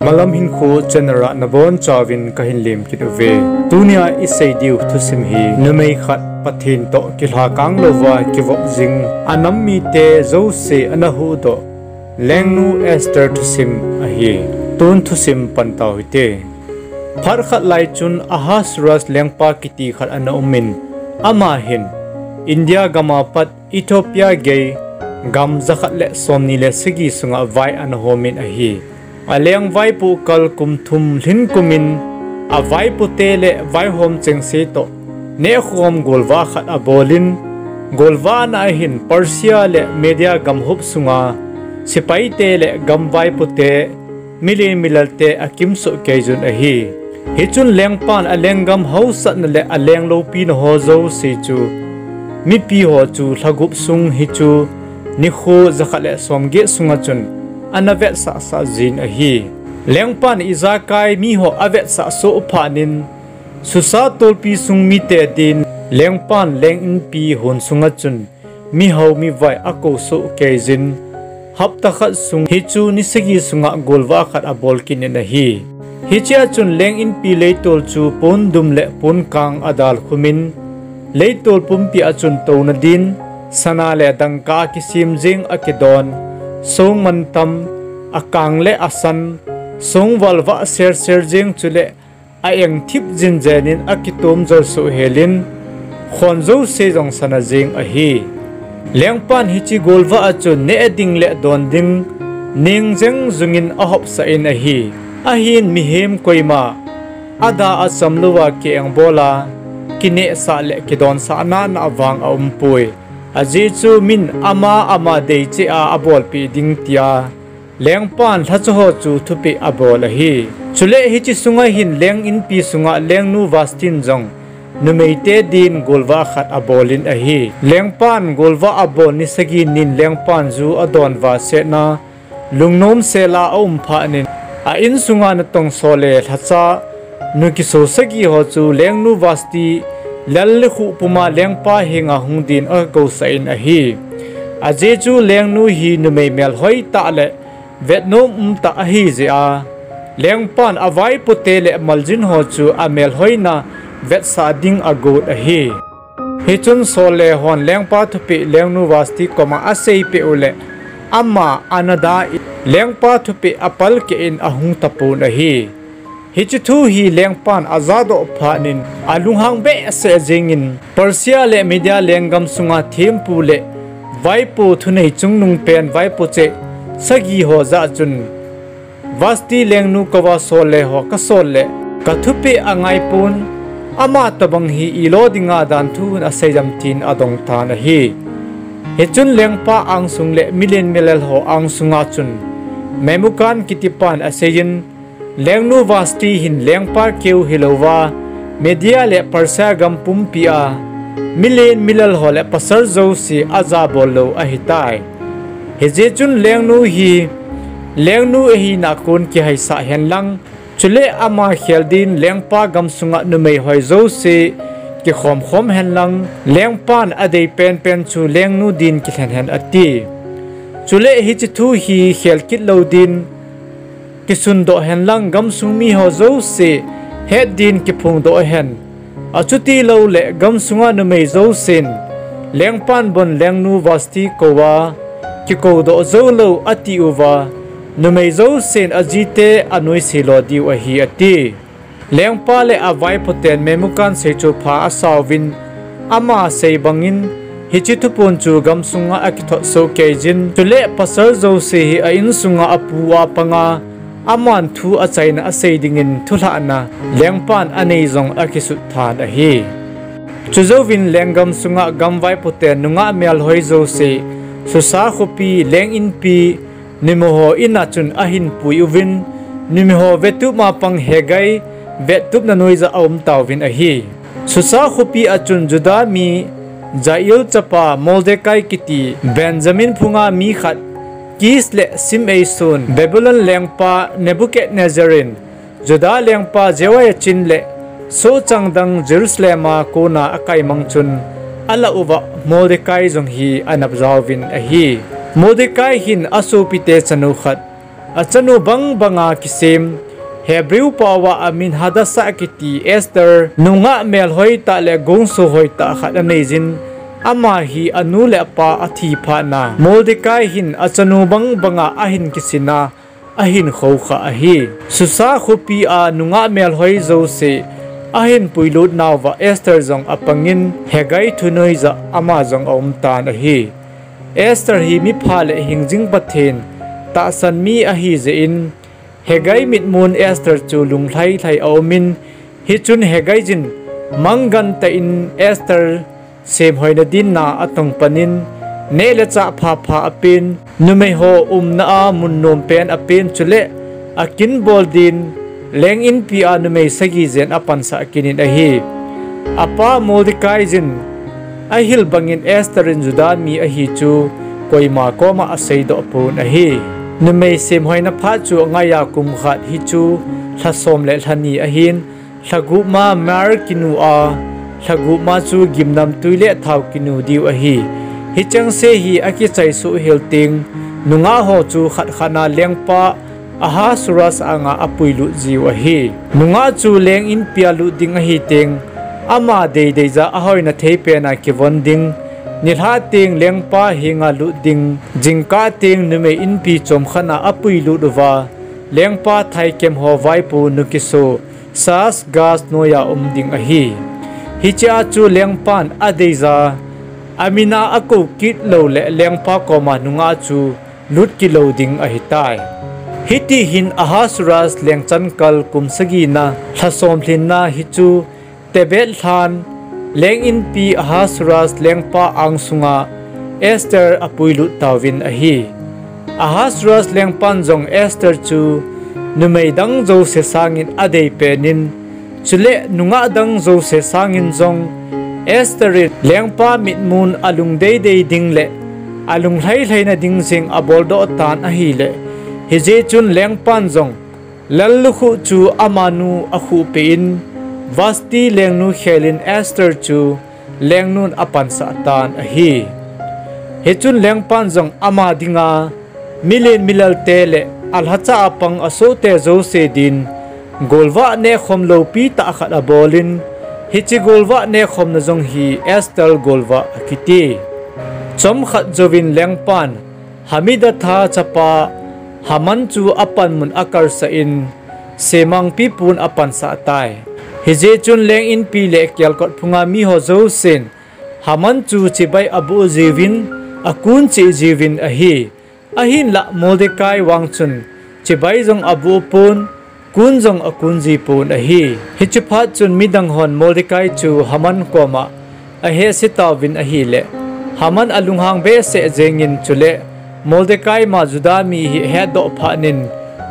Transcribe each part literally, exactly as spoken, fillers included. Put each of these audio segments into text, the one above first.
Malam Hinkho channel a nabonchauvin kahin lemkit uve. Tunia isei diu thusim hi numei khat Pathen toh kilhakang louva kivop jing, anam mite jouse ana huhdoh Lengnu Esther thusim ahi. Tun thusim pan tau hite. Phat khat lai chun Ahasuerus lengpa kiti khat ana umin, ama hin India gam a pat Ethiopia gei gam jakhat le somni le sagi sunga vai ana homin ahi. Aleng vaipoh kal kum thum lhin kumin, avaipote le vaihom chengse toh nehkhom golvah khat abolin, golvahna ahin Persia le Media gam hop sunga sepaite le gam vaipote, milen milalte akimsoh keijun ahi. Hichun lengpan alenggam haosatna le aleng loupina ho jouse chu, mipi ho chu lha gup sung hichu nikho jakhat le somget sunga chun ana vetsahsah jin ahi. Lengpan ijakai miho avetsah soh phatnin, Susa tolpi sung mite din lengpan leng inpi hon sunga chun mihao mivai akousoh keijin, hapta khat sung hichu ni sagi sunga golvah khat abol kit in ahi. Hichea chun leng inpi leitol chu pondum le ponkang adalkhumin, leitol pumpia chun touna din sana le dangka a kisem jeng akidon, song mantam, akang le asan, song valvah serser jeng chule a-eng thip jinjenin akitom jolsoh helin, khon jouse jong sana jeng ahi. Lengpan hiche golvah a chun neh ding le don ding neng jeng jungin ahopsah in ahi. Ahin mihem koima ada acham louva ki-engbola kinehsah le kidonsah nana vang aumpoi. Ajeh chu min ama ama deicheh a abolpeh ding tia lengpan lhachaho chu thupeh abol ahi. Chule hiche sunga hin leng inpi sunga lengnu Vastin jong numeite din golvah khat abolin ahi. Lengpan golvah abol ni sagi nin lengpan ju adon vasetna lungnom sela aum phatnin, a-insunga natong sole lhacha nu kiso sagi ho chu lengnu Vasti lal le khuh puma lengpa henga hung din akousah in ahi. Ajeh chu lengnu hi numei melhoi tah le vetnom umtah ahijeh a, lengpan avaipote le maljin ho chu amelhoina vetsah ding agot ahi. Hichun solle hon lengpa thupeh lengnu Vasti koma aseipeh uleh, ama ana da in lengpa thupeh apalkeh in ahung tapon ahi. Hiche thu hi lengpan ajadoh phatnin alunghang behseh jengin, Persia le Media lenggam sunga thempu le vaipo thunei chungnungpen vaipo cheh sagi ho jah chun, Vasti lengnu kouva solle ho kasol le kathupeh angaipon, ama tobang hi ilo dinga danthu in aseijam tin adongtan ahi. Hichun lengpa angsung le milen milal ho angsunga chun Memukan kitipan aseijin, lengnu Vasti hin lengpa keu hilouva, Media le Persia gam pumpia milen milal ho le pasal jouse ajabol lou ahitai. Hijeh chun lengnu hi lengnu ahina kon kihaisah henlang, chule ama khel din lengpa gamsunga numei hoi jouse kikhomkhom henlang, lengpan adei penpen chu lengnu din kilhen hen ati. Chule hiche thu hi khel kit lou din kisundoh henlang, gamsung miho jouse het din kiphongdoh hen. Achutiloule gamsunga numei jousen lengpan bon lengnu Vasti kouva kikoudoh joulou atiuva, numei jousen ajite anoise lo diu ahi ati. Lengpa le avaipoten Memukan seichu pha asauvin, ama sei bangin hiche thupon chu gamsunga akithot sohkeijin, chule pasal jouse hi a-insunga apu apanga aman thu achaina asei dingin thulhahna lengpan anei jong akisut than ahi. Chujouvin lenggam sunga gamvaipoten nungah melhoi jouse Susa khopi leng inpi numeho ina chun ahinpui uvin, numeho vetupma pang Hegai vettupna noija aumtauvin ahi. Susa khopi a chun Juda mi Jair chapa Mordekai kiti Benjamin phunga mi khat, Kish le Shimei son, Babylon lengpa Nebuchadnezzar in Juda lengpa Jehoiachin le sohchang dang Jerusalem a kona akaimang chun, alah uva Mordekai jong hi ana jaovin ahi. Mordekai hin asopite chanu khat, Achanu bang banga kisem, Hebrew paova amin Hadassah kiti Esther nungah melhoi tah le gongso hoi tah khat aneijin, ama hi anu le apa athi phatna Mordecai hin achanu bang banga ahin kisina, ahin khoukhah ahi. Susa khopia nungah melhoi jouse ahin puilut nauva Esther jong apangin Hegai thunoija ama jong aumtan ahi. Esther hi mipha le hingjing Pathen tahsan mi ahijeh in, Hegai mitmun Esther chu lunglhailhai aumin, hichun Hegai jin manggantah in Esther semhoina dinna atongpanin, neh le chah phapha apen, numeiho umna a mun nompen apen chule akinbol din leng inpia numei sagi jen apansah kinin ahi. Apa Mordecai jin ahil bangin Esther in Juda mi ahi chu koima koma aseidoh pon ahi. Numei semhoina phat chu angaiya kum khat hichu lhasom le lhani ahin, lhagup ma mar kinu a, lhagup ma chu gimnamtui le thao kinu diu ahi. Hichengse hi akichai soh hel teng, nungah ho chu khat khatna lengpa Ahasuerus anga apuilut jiu ahi. Nungah chu leng inpia lut ding ahiteng, ama deideija ahoina theipena kivon ding, nilhah teng lengpa henga lut ding, jingkah teng numei inpi chomkhatna apuilut uva, lengpa thaikem ho vaipo nukiso Shaashgaz noija um ding ahi. Hichea chu lengpan adeija, amin a akou kit loule lengpa koma nungah chu lut kit lou ding ahitai. Hiti hin Ahasuerus lengchan kal kum sagina lhasom lhinna hichu Tebeth lhan, leng inpi Ahasuerus lengpa angsunga Esther apuilut tauvin ahi. Ahasuerus lengpan jong Esther chu numei dang jouse sangin adeipenin, chule nungah dang jouse sangin jong Esther in lengpa mitmun alungdeidei ding le alunglhailhaina ding jeng aboldoh tan ahile, hijeh chun lengpan jong lallukhuh chu amanu akhuhpeh in, Vashti lengnu khelin Esther chu lengnun apansah tan ahi. Hichun lengpan jong ama dinga milen milalte le alhacha a pang asohte jouse din golvah nehkhom loupitah khat abolin, hiche golvah nehkhomna jong hi Esther golvah akiti. Chomkhat jouvin lengpan Hammedatha chapa Haman chu apanmun akalsah in, semangpi pon apansah tai. Hijeh chun leng inpi le kelkot phunga miho jousen Haman chu chibai aboh jiuvin, akun cheh jiuvin ahi. Ahinla Mordecai vang chun chibai jong aboh pon, kun jong akun ji pon ahi. Hiche phat chun midang hon Mordecai chu Haman koma ahehse tauvin ahile, Haman alunghang behseh jengin chule Mordecai ma Juda mi hi ahetdoh phatnin,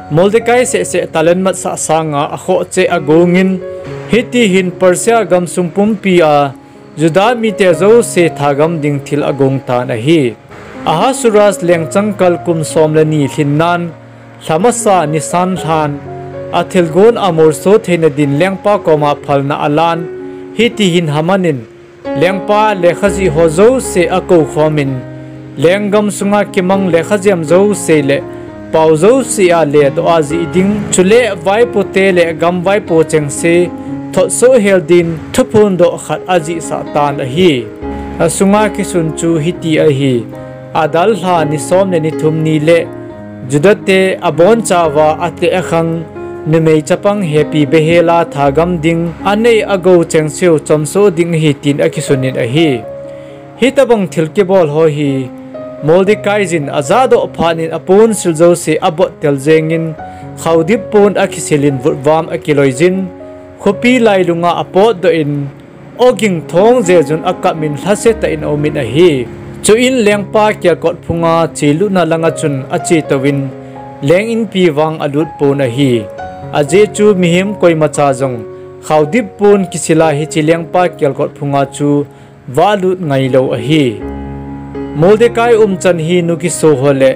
Mordecai sehseh talenmat sah sanga akhoh cheh agongin, hiti hin Persia gamsung pumpia Juda mite jouse thagam ding thil agong tan ahi. Ahasuerus lengchang kal kum som le ni lhinnan, lhamasa Nisan lhan, athilgon amolso theina din lengpa koma phalna alan, hiti hin Haman in lengpa lekhajih ho jouse akoukhomin, lenggam sunga kimang lekhajem jouse le pao jouse a ledoh a jih ding, chule vaipote le gam vaipo chengse thotsoh hel din thuphondoh khat ajihsah tan ahi. Asunga kisun chu hiti ahi. Adar lha ni som le ni thum ni le Judate abonchauva ateh akhang numei chapang hepi behela thagam ding anei agou chengseu chomsoh ding ahi tin akisunin ahi. Hitobang thil kibol ho hi Mordecai jin ajahdoh phatnin aponsil jouse abottel jengin, khaodip pon akisilin vutvam akiloijin, khopi lailunga apotdoh in, oging thong jejun akapmin lhasetah in aumin ahi. Chuin lengpa kelkot phunga chelutna langa chun achetouvin, leng inpi vang alut pon ahi. Ajeh chu mihem koimacha jong khaodip pon kisila hiche lengpa kelkot phunga chu vahlut ngailou ahi. Mordecai umchan hi nukiso ho le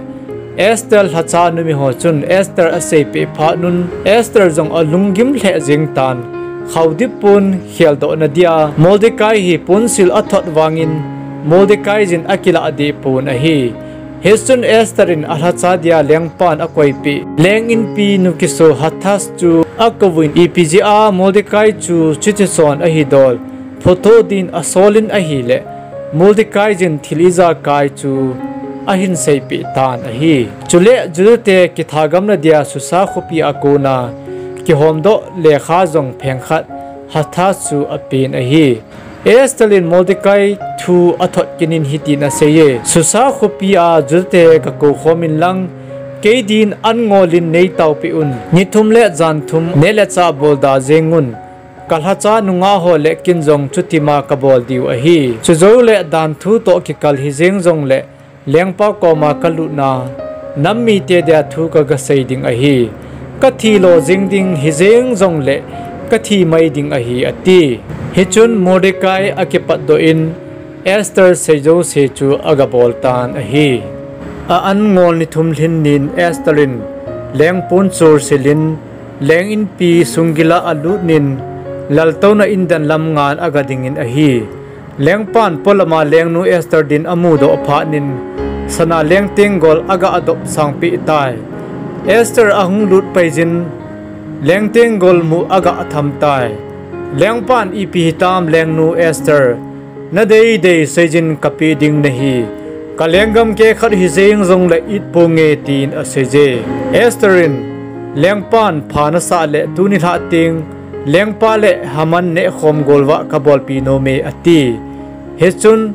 Esther lhacha numei ho chun Esther aseipeh phatnun, Esther jong alunggim lheh jengtan, khaodip pon kheldohna dia Mordecai hi ponsil athot vangin Mordecai jin akilahdeh pon ahi. Hichun Esther in alhacha dia lengpan akoipeh Leng inpi nukiso Hathach chu akouvin, ipi jeh a Mordekai chu chuti son ahidol photo din asolin ahileh, Mordekai jin thil ijakai chu ahin seipeh tan ahi. Chule Judate kithagamna dia Susa khopi a kona kihomdoh lekha jong pheng khat Hathach chu apen ahi. Esther in Mordekai thu athot kit in hitin aseiye, Susa khopi a Judate gakou khom inlang, kei din an ngolin neitaopeh un. Ni thum le jan thum neh le chah bolda jengun. Kalhacha nungah ho le kin jong chutima kabol diu ahi. Chujouleh danthu toh kikal hijeng jongleh lengpa koma kalutna nam mite dia thu kagasei ding ahi. Kathi lo jeng ding hijeng jongleh kathi mai ding ahi, ati. Hichun Mordekai akipatdoh in Esther seijouse chu agabol tan ahi. A an ngol ni thum lhin nin Esther in lengpon chorsilin leng inpi sunggila alut nin laltouna indan lam ngan agadingin ahi. Lengpan polama lengnu Esther din amudoh phatnin sana lengtenggol aga adop sangpeh tai. Esther ahung lut paijin lengtenggol mu aga atham tai. Lengpan, ipi hitam lengnu Esther, nadeidei seijin kapeh ding nahi. Kalenggam kehkhat hijeng jongleh it ponge, tin aseije. Esther in, lengpan pha nasah leh tuni lhah teng lengpa le Haman nehkhom golvah kabolpi nome, ati. Hichun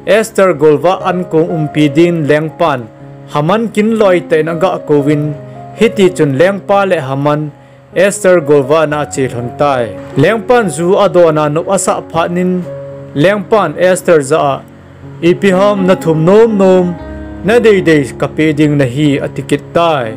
Esther golvah ankong umpi din lengpan Haman kinloitah in agah kouvin, hitichun lengpa le Haman Esther golvahna ache lhon tai. Lengpan ju adona nop asah phatnin lengpan Esther jah a, ipi ham nathum nomnom, nadeidei kapeh ding nahi, ati kit tai.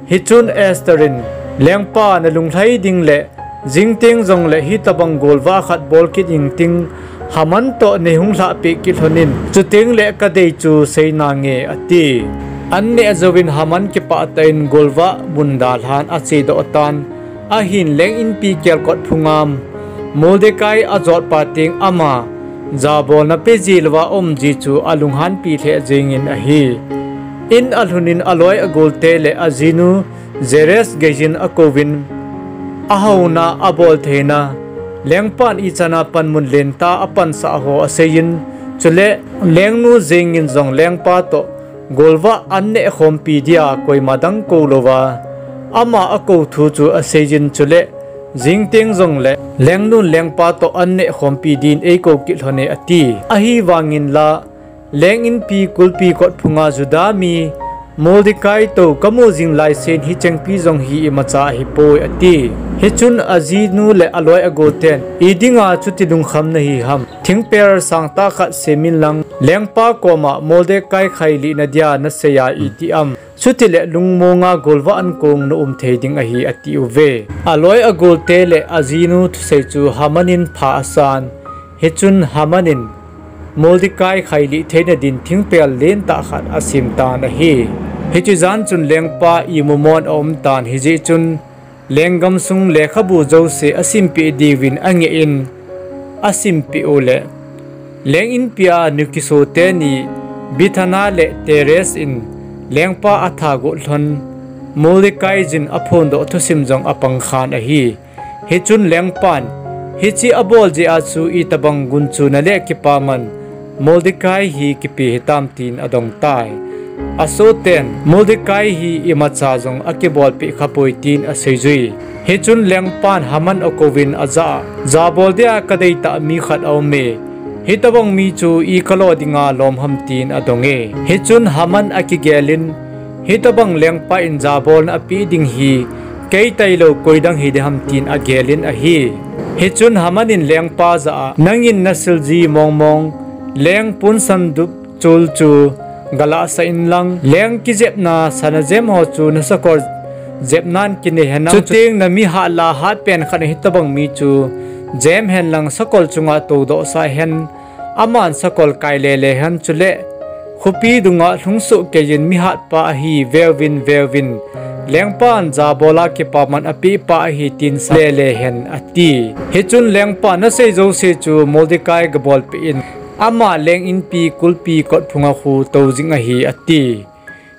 Hichun Esther in, lengpa nalunglhai ding le jingteng jongleh hitobang golvah khat bol kit ingting, Haman toh neihung lhahpeh kit lhonin, chutengleh kadei chu seinange, ati. An neh jouvin Haman kipah tah in golvah mun dalhan achedoh tan, ahin leng inpi kelkot phunga Mordekai ajotpa teng ama jabolna peji louva aumji chu alunghanpi lheh jengin ahi. In alhunin aloi agolte le ajinu Zeres geiyin akouvin, ahouna abol theina, lengpan ichana panmun lentah apansah ho aseijin, chule lengnu jengin jong lengpa toh golvah an nehkhompi dia koima dang kou louva ama akou thu chu aseijin, chule jingteng jongle lengnun lengpa toh an nehkhompi din eikou kit lhone, ati. Ahivangin la leng inpi kulpi kotphunga Juda mi Mordekai tou kamu jing laisin hichengpi jong hi imacha ahipoi, ati. Hichun ajinu le aloi agoten, idinga chuti lungkham nahi ham? Thingpel sangtah khat semin lang, lengpa koma Mordekai khailihna dia naseiya iti am? Chutile lungmonga golvah ankong naum thei ding ahi, atiuve. Aloi agolte le ajinu thusei chu Hamanin pha asan. Hichun Hamanin Mordekai khailih theina din thingpel lentah khat asemtan ahi. Hiche jan chun lengpa imumon aumtan, hijeh chun lenggam sung lekhabu jouse asimpeh diuvin angeh in, asimpeh uleh leng inpia nukiso teni Bithana le Teres in lengpa atha got lhon Mordekai jin aphondoh thusim jong apangkhan ahi. Hichun lengpan, hiche abol jeh a chu itobang gunchuna le kipaman Mordekai hi kipe hitam, tin adongtai. Asoten, Mordekai hi imacha jong akibolpeh khapoi, tin aseijui. Hichun lengpan Haman akouvin ajah a, jabol dia kadeitah mi khat aume. Hitobang mi chu ikalo dinga lom ham, tin adonge. Hichun Haman akigelin, hitobang lengpa in jabolna apeh ding hi kei tailou koidang hiding ham, tin agelin ahi. Hichun Hamanin lengpa jah a, nangin nasilji mongmong leng ponsan dup chul chu galahsah inlang, leng kijepna sana jem ho chu nasakol jepnan kinei henlang, chuteng namihat la hatpen khat in hitobang mi chu jem henlang sakol chunga toudohsah hen, aman sakol kai lele hen, chule khopi dunga lhungsoh keiyin mihatpa ahi, veuvin, veuvin, lengpan jabola kipaman apehpa ahi, tin sa lele hen, ati. Hichun lengpan nasei jouse chu Mordekai gabolpeh in, ama leng inpi kulpi kotphunga khu toujing ahi, ati.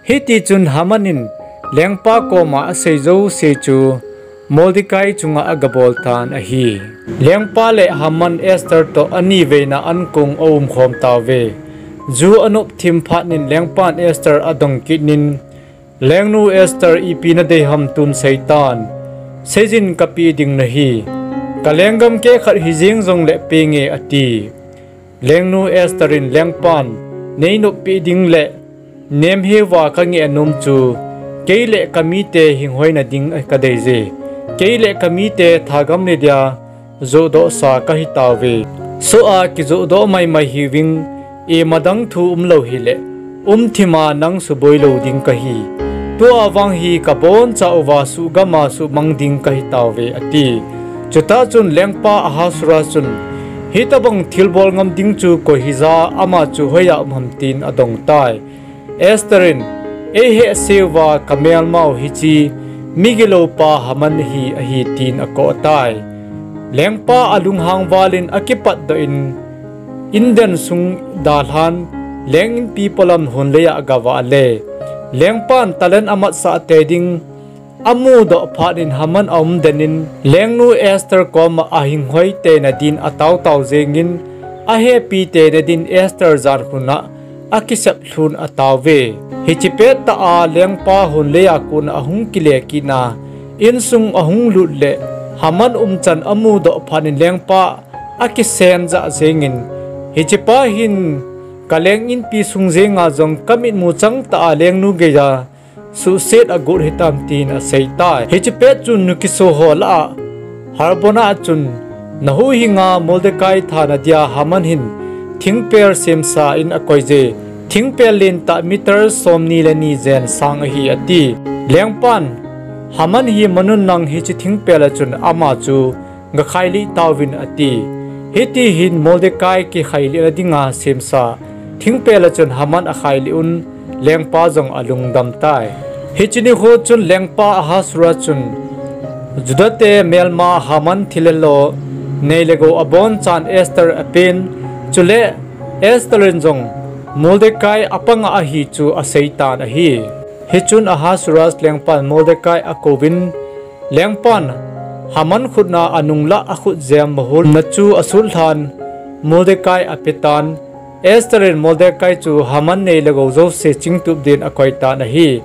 Hitichun Hamanin lengpa koma asei jouse chu Mordekai chunga agabol tan ahi. Lengpa le Haman Esther toh aniveina ankong aumkhom tauve. Ju anop thim phat in lengpan Esther adong kit in, Lengnu Esther, ipi nadei ham tun seitan. Seijin kapeh ding nahi. Kalenggam kehkhat hijeng jongle penge ati. Lengnu Esther in lengpan, neinop peh ding le nemheuva kangeh nom chu, kei le kamite hinghoina ding kadeije. Kei le kamite thagam le dia johdohsa kahitauve. Soh a kijohdoh maimai hiuving, imadang thu umlou hile, umthima nang suboi lou ding kahi. Tua vang hi kabonchauva suhgama suhmang ding kahitauve ati. Chutah chun lengpa Ahasuerus chun, hitobang thilbol ngam ding chu koi hija, ama chu hoiya um ham tin adongtai. Esther in, eihehseuva kamelmau hiche migiloupa Haman hi ahi tin akoh tai. Lengpa alunghang valin akipatdoh in, inden sung dalhan, leng inpi polam hunleiya agavah le, lengpan talent amatsah tei ding amudoh phat in Haman aumden in, lengnu Esther koma ahinghoi teina din ataotao jengin, ahepi teina din Esther jankhun a akisep lhun atauve. Hiche pettah a lengpa hunleiya kona ahung kile kit a, insung ahung lut le, Haman umchan amudoh phat in lengpa akisenjah jengin, hichepa hin kaleng inpi sung jenga jong kamitmu changtah a lengnu geiya suhset agot hitam tin aseitai. Hiche pet chun nukiso ho lah a Harbona a chun, nahuhhinga Mordekai thana dia Haman hin thingpel semsa in akoije. Thingpel lentah meter somni le ni jen sang ahi ati. Lengpan, Haman hi manun lang hiche thingpel a chun ama chu gakhailih tauvin ati. Hiti hin Mordekai kikhailihna dinga semsa thingpel a chun Haman akhailih un, lengpa jong alungdam tai. Hiche nikho chun lengpa Ahasuerus chun Judate melma Haman thil le lo, nei le gou abonchan Esther apen, chule Esther in jong Mordekai apanga ahi chu aseitan ahi. Hichun Ahasuerus lengpan Mordekai akouvin, lengpan Haman khutna anunglah akhutjem mohulna chu asutlhan Mordekai apetan, Esther in Mordekai chu Haman nei le gou jouse chingtup din akoitan ahi.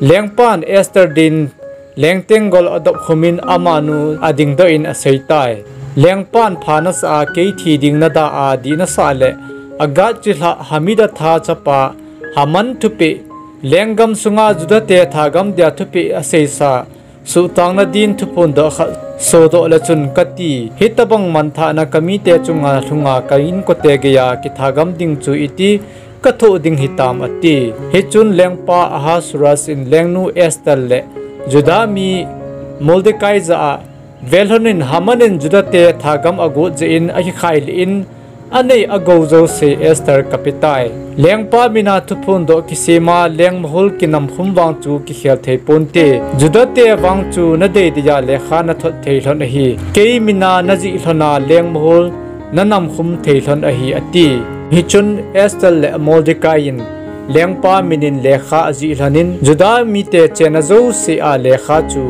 Lengpan Esther din lengtenggol adopkhumin amanu adingdoh in aseitai. Lengpan pha nasah a kei thi ding nada a dih nasah le Agag chilhah Hammedatha chapa Haman thupeh, lenggam sunga Judate thagam dia thupeh aseisa, suhtangna din thuphondoh khat sodoh le chun kati, hitobang manthahna kamite chunga lhunga ka inkote geiya kithagam ding chu iti kathoh ding hitam ati. Hichun lengpa Ahasuerus in lengnu Esther le Juda mi Mordekai jah a, velhon in Haman in Judate thagam agot jeh in akikhailih in, anei agou jouse Esther kapetai. Lengpa mina thuphondoh kisema lengmohol kinamkhum vang chu kikhel thei ponte. Judate vang chu nadei deiya lekha nathot thei lhon ahi. Kei mina najih lhona lengmohol nanamkhum thei lhon ahi ati. Hichun Esther le Mordekai in lengpa minin lekha ajih lhonin Juda mite chenna jouse a lekha chu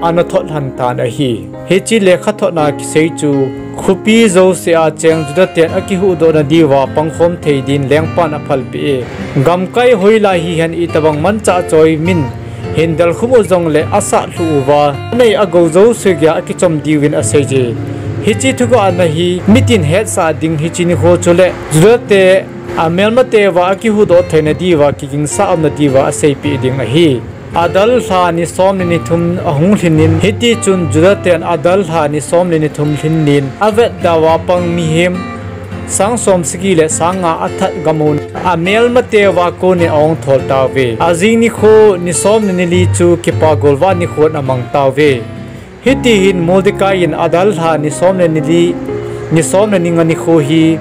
anathot lhon tan ahi. Hiche lekha thotna kisei chu khopi jouse a cheng Judaten akihuhdohna diuva pangkhom thei din lengpan aphalpeh e. Gamkai hoilai hihen itobang manchah choi min hin delkhum u jongle asatlhuh uva, anei agou jouse geiya akichom diuvin aseije. Hiche thugahna hi mitin hetsah ding hiche nikho chule Judate amelmateuva akihuhdoh theina diuva kigingsah umna diuva aseipeh ding ahi. Adar lha ni som le ni thum ahung lhinin, hitichun Judaten Adar lha ni som le ni thum lhinin avetda uva pang mihem sang som sagi le sang nga athat gamun, amelmateuva konin aongthol tauve. Ajing nikho ni som le ni li chu kipah golvah nikhon amang tauve. Hitihin Mordekai in Adar lha ni som le ni li, ni som le ni nga nikho hi,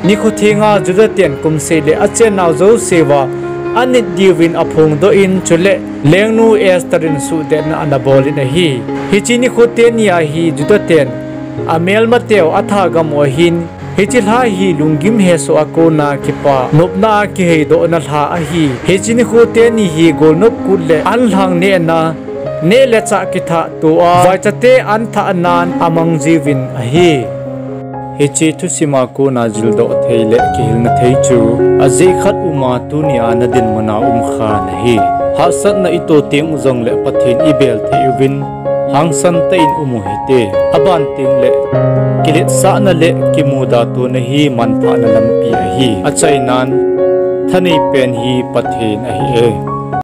nikho thenga Judaten kumseh le achennau jouseuva anit diuvin aphongdoh in, chule lengnu Esther in suhdetna anabolin ahi. Hiche nikho teni a hi Judaten amelmateu athagam u ahin, Hiche lha hi lunggim hesoh a kona kipa nopna a kiheidohna lha ahi. Hiche nikho teni hi golnop kut le anlhang nehna, neh le chah kithahtoa vaichate anthahnan amang jiuvin ahi. Hiche thusima kona jildoh thei le kihilna thei chu ajeh khat uma tunia nadinmuna umkha nahi. Hahsatna ito teng u jongle Pathen ibel thei uvin, hangsan tah in umu hite. Aban tengle kiletsahna le kimudatona hi manthahna lampi ahi. Achainan, thanei pen hi Pathen ahi e.